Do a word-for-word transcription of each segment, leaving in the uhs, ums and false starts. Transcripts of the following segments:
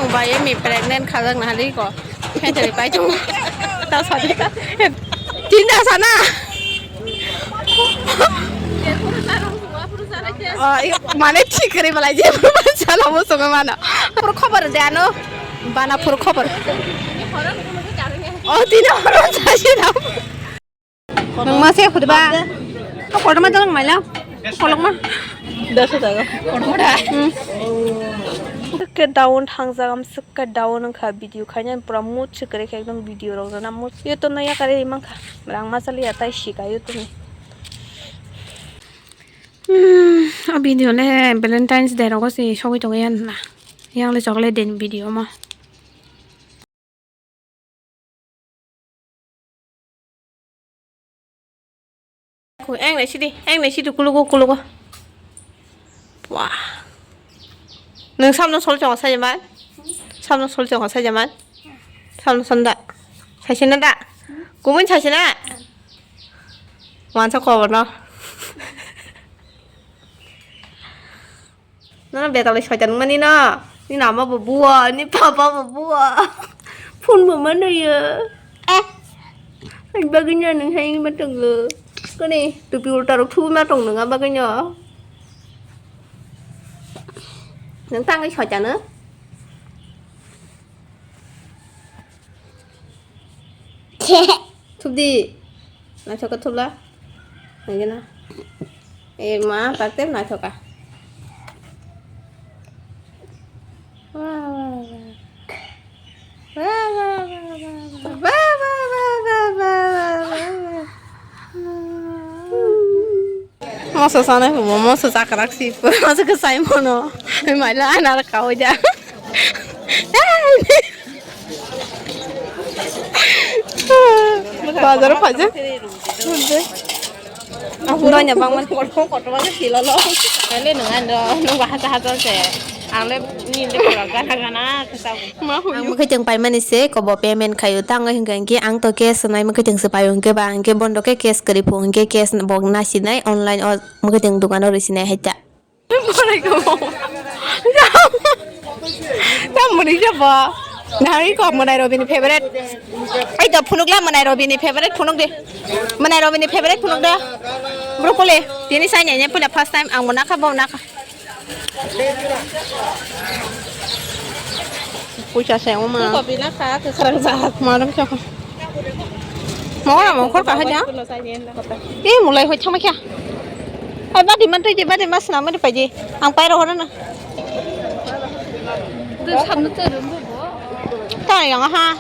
Bai emi pregnant khajak na hali ko. Khe teri pai chung. Ta sadi ka. Tinda sana. Oh, i-, mane thik kri balai je. Sala mo songo mano. Pur khobor de ano. Bana pur khobor. Oh, tini horo sasi na. Nwng ma se khudi ba? O kotorma jalak maila. Kolokma. Dosho tago. Kotorma da. Hmm. Ke down thangjak, am swkha down wngkha video khaina pura mood swkre khe ekdom video rok jana mood. Yo to noya kare mankha. Rang ma chali ya tai sika yo to ni. Hmm, a video le Valentine's Day rogo se sogwi tongo yan na. Yang le chocolate den video mo. Ko, eng nai sidi, eng nai sidi, kulugo, kulugo. Wah. Nwng samno sol chongo sajaman? Samno sol chongo sajaman? Samno sonda. Saisina da? Kumun saisina? Wansa kobo no. Nono betalai soitan wngmani no. Nini ama bo buo, nini papa bo buo. Phone bo mano yo. Eh. Ani bagwi no nwng hai wngma tongo. Kani tupi ulta rok thubi ma tong nwng a bagwi no. Nwng tangwi soitan o. Thupdi. Naithoka thupla. Nangina. E ma, pakte naithoka. Wah, wah, wah. Wah, wah, wah, wah, wah. Wah, wah, wah, wah, wah, wah, wah. Moso sanai humo, moso chakrak si, moso kwchai mono. Maila anar kawi da. Bazar phaijak. Doina bangmani. Kotorma se silolo. Ale nung ando, nung bahasa hato se. Ale ni le kola gana gana kesa. Ang mwkhwtwng paimani se kobo payment khaio, tangwi hwnkha hinkhe ang to cash rwnai mwkhwtwng se paio hinkhe ba hinkhe bondo khe cash kwrwi phu hinkhe cash bo nasinai online o mwkhwtwng dukano rwsinai hai ta. Tam muni jabo. Nari ko mwnai Robini favorite. Ai to phunukla mwnai Robini favorite phunuk de. Mwnai Robini favorite phunuk de. Broccoli. Tini sai nai puila first time ang mwnakha bo nakha. Puisa se oma. Ko bina kha ke sarang jahat. Malam kya ko. Mawra mawkhor kahai da? Tei mulai hoi thangma kya? Ai badi man tei badi mas na mani paidi. Ang pairo hora na. Ta yang ha.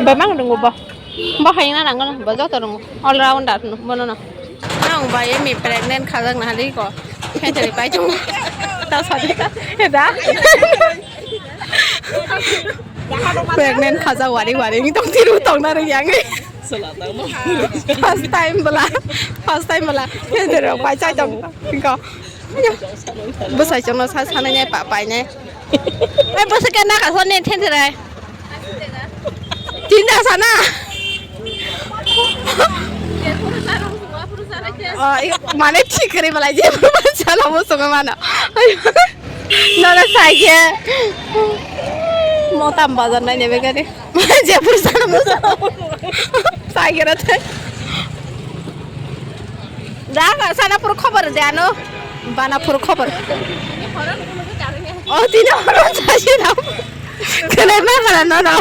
Bemang dungu bo. Bo hai na nang no bo joto dungu. All rounder no bono no. Ang bai emi pregnant khajak na hali ko. Khe teri pai chung. Ta sadi ka. Da. Pregnant khaja wari wari wng tong tiru tong na rwng yang. First time bwla, first time bwla. Tender rok pai chai tong ko. Bwsai chong no sa sanai nai pa pai nai. Ai bwsa ke na ka son ne tender ai. Tinda sana. Oh, i-, mane thik kri malai je sala mo songo mano. Nana saikhe. Motam bazar nai nebe gari. Jepur sana mo sana. Saikhe na thai. Da ka sana pur khobor de ano. Bana pur khobor. Oh, tini horo saikhe na. Khlai ma khala nono.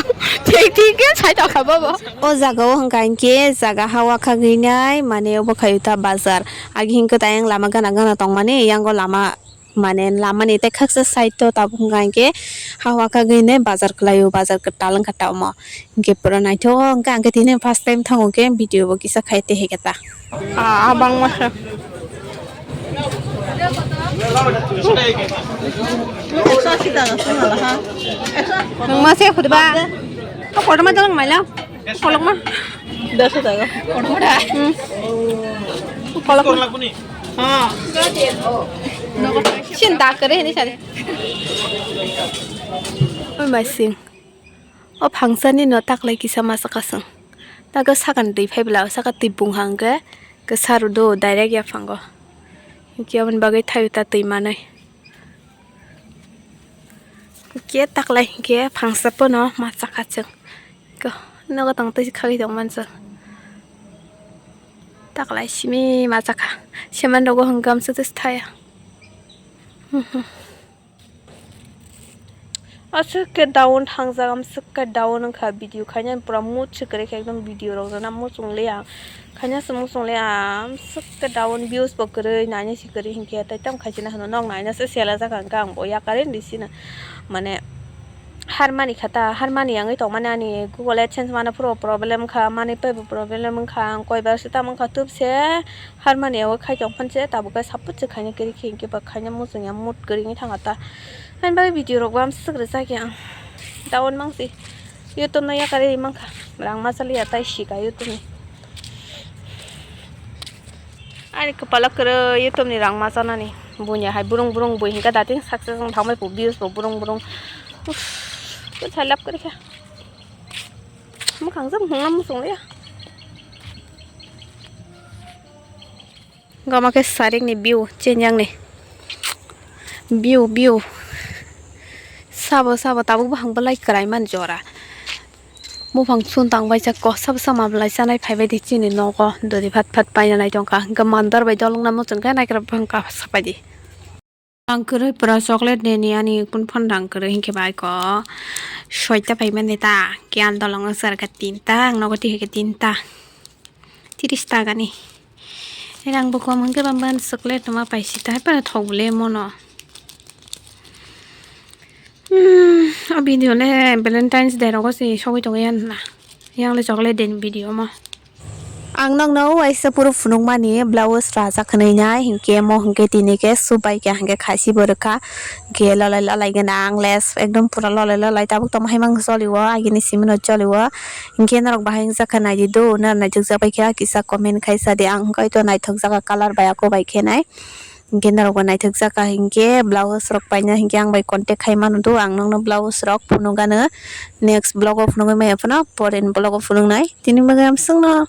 Thik thik khe sai tokha bobo. O jaga o hwnkha hinkhe jaga hawa khagwi nai mane obo khayu ta bazar. Agi hinkhe ta yang lama gana gana tongmani, yango lama mane lamani tei khaksa side o tabuk hwnkha hinkhe hawa khagwi nai bazar kwlaio, bazar kwtal wngkha ta omo. Hinkhe pura naithok wngkha, hinkhe tini first time thango khe video bo kisa khai tei hai khe ta. Ah, ah, bangma khe. Ekso asi taka song hala ha. Nwng ma se khudi ba? O kotorma jalang maila. Kolokma. Dersho taka. Kotorma da. Hmm. Kolokma. Ha. Sin da kare ni sari. Oi masing. O phangsani no taklai kisa masa kasung. Tago sakani twi phai bwla, o saka twi bung hang khe kwsa rw do direct yaphango. Hinkhe aboni bagwi thaio ta twi manwi. Hwnkhe taklai hwnkhe phangsa pono ma chakha chwng. Ko, nogo tong twi khagwi tong manchwng. Taklai simi ma chakha. Seman rogo hwnkhe amswk twi thaya. Aswk khe down thangjak, amswk khe down wngkha video khaina pura mood se kwrwi khe ekdom video rok jana muchung liya. Khaina se muchung liya, amswk khe down views bo kwrwi, naina se kwrwi hinkhe tei tamo khaisina hwno nok naina se sela jak ang khe ang bo yakarwi rwsino. Mane harmani kha ta, harmani wngwi tongmani ani Google AdSense mana phuru problem wngkha, manwi paibo problem wngkha, ang koibar se tamo wngkha tubse harmani o khai tongphano se tabuk khe support se khaina kwrwi khe hinkhe ba khaina muchung ya mood kwrwi wngwi thangkha ta. Ani bagwi video rok bo amswk rwjak ya ang down mangsi YouTube no yakarwi mankha rang masa liya tai sika YouTube ni. Ani kwpalo kwrwi YouTube ni rang ma chanani. Buini hai burung burung bui hinkhe dating success wng thangbai pu views bo burung burung. Uff, kwthai lab kwrwi kha. Mwkhang jam hwnna muchung liya. Gama khe sarik ni view chenjak ni. View, view. Sabo, sabo tabuk buphang belai kwrai man jora. Buphang chun tang bai jak ko, sabo sama belai chanai phai bai di chini nogo. Dodi phat phat paina nai tongkha. Hwnkhe mandar bai dolong namo chwng khe naikrab buphang kha sapai di. Ang kwrwi pura chocolate de ni ani phone phone rang kwrwi hinkhe bai ko. Soita pai mani ta. Khe ang dolong no chwra khe tinta, ang nogo twi khe tinta. Tiris taka ni. Rang bo kom hwnkhe bamban chocolate toma paisi ta, hai phano thok bole mono. Hmm, o video le Valentine's Day rogo se sogwi tongwi ya na. Yang le chocolate day ni video mo. Ang nokno waisa phuru phunukmani blouse rajak hwnwi nai, hinkhe mo hinkhe tini khe subai khe hinkhe khaisi bo rwkha. Hinkhe lolai lolai gana ang les ekdom pura lolai lolai tabuk tamo hai mang choli o, agini simi no choli o. Hinkhe norok bahai wngjakha naidi do, nang naithokjak bai khe kisa comment khai sa di, ang hwnkhe to naithokjak colour bai ako bai khe nai. Hinkhe norok bo naithokjak kha hinkhe blouse rok paina hinkhe ang bai contact khai mano do, ang nokno blouse rok phunuk gano next vlog o phunugwi maya phano, poreni vlog o phunuknai. Tini bagwi amswkno